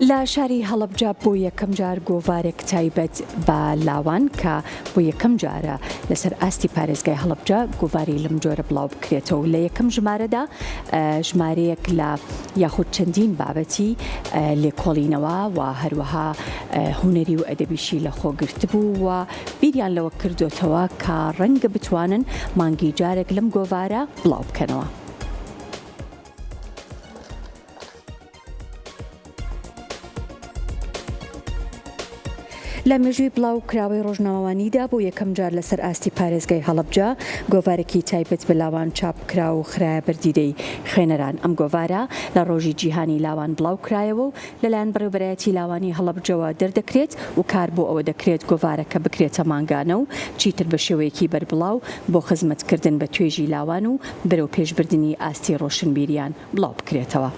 لە شاری هەڵەبجە بۆ یەکەم جار گۆڤارێک تایبەت بە لاوان کە بۆ یەکەم جارە لەسەر ئاستی پارێزگای هەڵەبجە گۆڤاری لەم جۆرە بڵاو بکرێتەوە لە یەکەم ژمارەدا ژمارەیەک لە یاخود چەندین بابەتی لێکۆڵینەوە و هەروەها هونەری و ئەدەبیشی لە خۆ گرتبوو و بیریان لەوە کردۆتەوە کە ڕەنگە بتوانن مانگی جارێک لەم گۆڤارە بڵاو بکەنەوە. لە مێژووی بڵاو کراوەی ڕۆژنامەوانیدا بۆ یەکەم جار لەسەر ئاستی پارێزگای هەڵەبجە گۆڤارێکی تایبەت بە لاوان چاپ کرا و خرایە بەر دیدەی خوێنەران. ئەم گۆڤارە لە ڕۆژی جیهانی لاوان بڵاو کرایەوە و لەلایەن بەڕێوبەرایەتی لاوانی هەڵەبجەوە دەردەکرێت و کار بۆ ئەوە دەکرێت گۆڤارەکە بکرێتە مانگانە و چیتر بە شێوەیەکی بەربڵاو بۆ خزمەتکردن بە توێژی لاوان و بەرەوپێشبردنی ئاستی ڕۆشنبیریان بڵاو بکرێتەوە.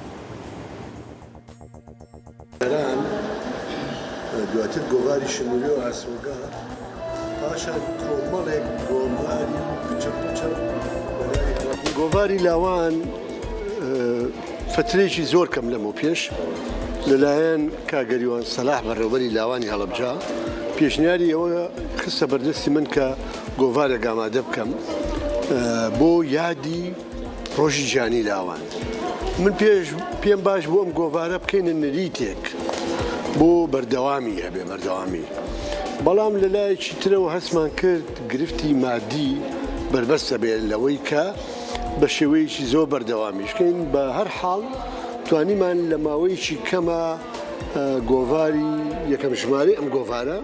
ئێران، دواتر گۆڤاری شنوری و ئاسۆگا، پاشان کۆمەڵێک گۆڤاری پچڕ پچڕ بە ناوی هەڵەبجە. گۆڤاری لاوان فەترەیەکی زۆر کەم لەمەو پێش لەلایەن کاک گەریوان سەلاح بەڕێوبەری لاوانی هەڵەبجە پێشنیاری ئەوە خستە بەردەستی من کە گۆڤارێک ئامادە بکەم بۆ یادی ڕۆژی جیهانی لاوان من پێش پێم باش بوو ئەم گۆڤارە بکەینە نەریتێک بۆ بەردەوامی هەبێ بەردەوامی بەڵام لە لایەکی ترەوە هەستمان کرد گرفتی مادی بەربەستە بێت لەوەی کە بە شێوەیەکی زۆر بەردەوامیش بکەین بە هەر حاڵ توانیمان لە ماوەیەکی کەمە گۆڤاری یەکەم ژمارەی ئەم گۆڤارە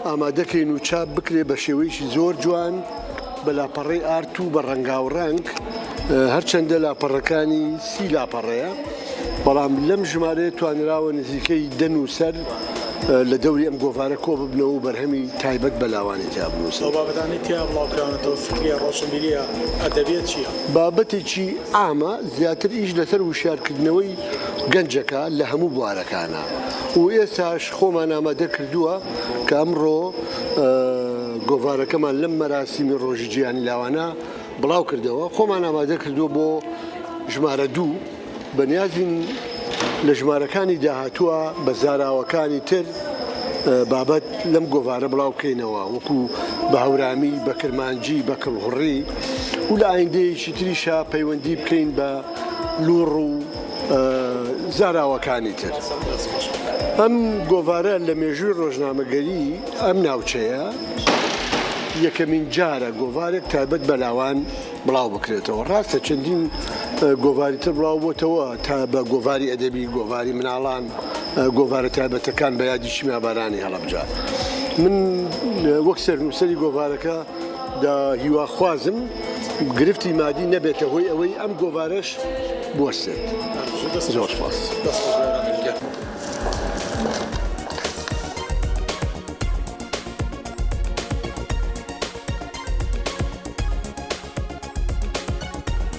ئامادەکەین و چاپ بکرێ بە شێوەیەکی زۆر جوان بە لاپەڕەی ئارت و بە ڕەنگاوڕەنگ هەرچەندە لاپەڕەکانی سی لاپەڕەیە بەڵام لەم ژمارەیە توانراوە نزیکەی دە نووسەر لە دەوری ئەم گۆڤارە کۆ ببنەوە و بەرهەمی تایبەت بە لاوانی تیا بنووسن. ئەو بابەتانەی تیا بڵاوکراونەتەوە فکریە، ڕۆشنبیریە، ئەدەبیە چیە؟ بابەتێکی عامە زیاتر ئیش لەسەر وشیارکردنەوەی گەنجەکە لە هەموو بوارەکانە و ئێستاش خۆمان ئامادە کردووە کە ئەمڕۆ گۆڤارەکەمان لەم مەراسیمی ڕۆژی جیهانی لاوانە بڵاو کردەوە خۆمان ئامادە کردووە بۆ ژمارە دوو بەنیازین لە ژمارەکانی داهاتووە بە زاراوەکانی تر بابەت لەم گۆڤارە بڵاو بکەینەوە وەکو بە هەورامی بە کرمانجی بە کەڵهوڕی و لە ئایندەیەکی تریشا پەیوەندی بکەین بە لوڕ و زاراوەکانی تر. ئەم گۆڤارە لە مێژووی ڕۆژنامەگەری ئەم ناوچەیە یەکەمین جارە گۆڤارێک تایبەت بە لاوان بڵاو بکرێتەوە. ڕاستە چەندین گۆڤاری تر بڵاو بۆتەوە تا بە گۆڤاری ئەدەبی، گۆڤاری مناڵان، گۆڤارە تایبەتەکان بە یادی شیمیابارانی هەڵەبجە. من وەک سەرنووسەری گۆڤارەکە دا هیواخوازم گرفتی مادی نەبێتە هۆی ئەوەی ئەم گۆڤارەش بوەستێت. زۆر سوپاس.